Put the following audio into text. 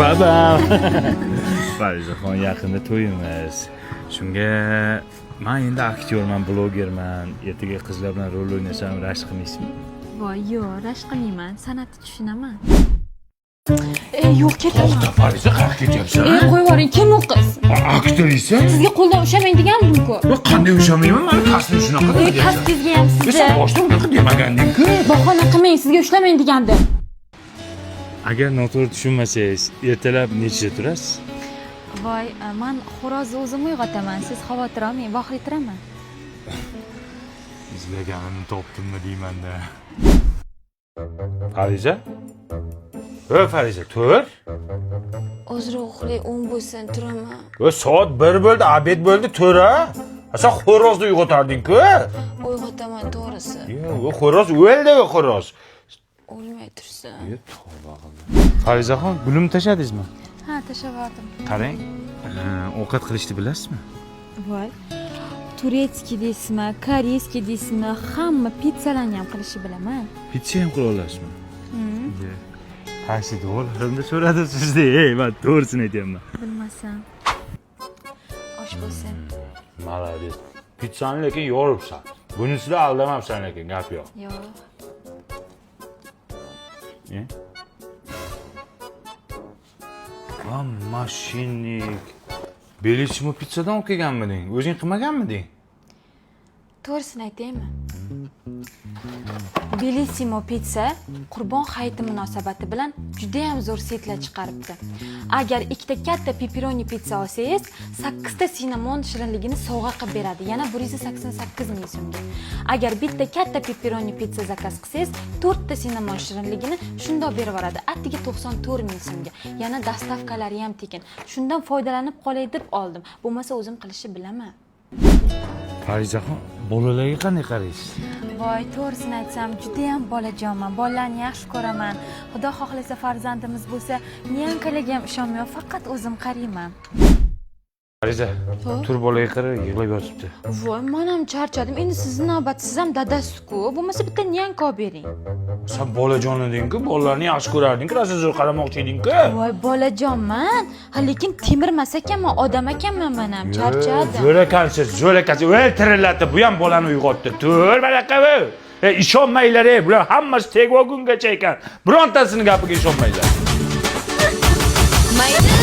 Babam. Farizaxon, yaqinda to'yimiz. Shunga man endi aktyorman, blogerman. Ertaga qizlar bilan rol o'ynasam rashk qilmaysizmi? Voy, yo'q, rashk qilmayman, san'atni tushunaman. E, yo'q, ketaman. Fariza, qayerga ketyapsan? E, qo'yib yuboring, kim u qiz? Aktrisa? Sizga qo'ldan ushlamang degandim-ku. Qanday ushlamayman? Mani kasbim shunaqa. E, kasbingizga ham Sen sizni. boshida unaqa demaganding-ku. Bahona qilmang, sizga ushlamang degandim. Agar noto'g'ri tushunmasangiz, ertalab nechida turasiz? Voy, man xo'rozni o'zim uyg'otaman, siz xavotir olmang, vaqtli turaman. Izlaganimni topdimmi deymanda. Fariza? Ey Fariza, tur. Ozroq uxlay, 10 bo'lsin, turaman. Ö, soat 1 bo'ldi, обед bo'ldi, tur a. Sen xo'rozni uyg'otarding-ku. Uyg'otaman, to'g'risi. Yo'q, xo'roz o'ldi, xo'roz. O'lmay tursin. Tavba qildim. Farizaxon, gulimni tashladingizmi? Ha, tashlab yubordim. Qarang, ovqat qilishni bilasizmi? Voy. Турецкий deysizmi, корейский deysizmi, hamma pizzalarni ham qilishni bilaman. Pitsa ham qila olasizmi? Qaysi duolarimda so'radim sizni? Ey, man to'g'risini aytyapman. Bilmasam. Osh bo'lsin. Молодец. Pitsani lekin yoribsan. Bunisida aldamabsan lekin, gap yo'q. Yo'q. E? Va мошенник. Bellissimo pizzadan olib kelganmiding? O'zing qilmaganmiding? To'g'risini aytaymi? Bellissimo Pizza Qurbon hayiti munosabati bilan juda ham zo'r setlar chiqaribdi. Agar ikkita katta pepperoni pitsa olsangiz, 8 ta cinnamon shirinligini sovg'a qilib beradi. Yana 188 ming so'mga. Agar bitta katta pepperoni pitsa заказ qilsangiz, 4 ta cinnamon shirinligini shundoq berib yuboradi. Attiga 94 ming so'mga. Yana доставка lari ham tekin. Shundan foydalanib qolay deb oldim. Bo'lmasa o'zim qilishni bilaman. Farizaxon, bolalarga qanday qaraysiz? Voy, to'g'risini aytsam, judayam bolajonman. Bolalarni yaxshi ko'raman. Xudo xohlasa, farzandimiz bo'lsa, нянька larga ham ishonmayman, faqat o'zim qarayman. Fariza, tur, bolaga qara, yig'lab yotibdi. Voy, man ham charchadim. Endi sizni navbat, siz ham dadasiz-ku. Bo'lmasa bitta нянька olib bering. Sen bolajon eding-ku, bolalarni yaxshi ko'rarding-ku, rosa zo'r qaramoqchi eding-ku. Voy, bolajonman. Ha, lekin temirmas ekanman, odam ekanman man ham. Charchadim. Zo'r ekansiz, zo'r ekansiz. O'l tirillatdi, bu ham bolani uyg'otdi. Tur balaqa. E, ishonmanglar, ey, bular hammasi tegvagungacha ekan. Birontasini gapiga ishonmanglar. Mayli.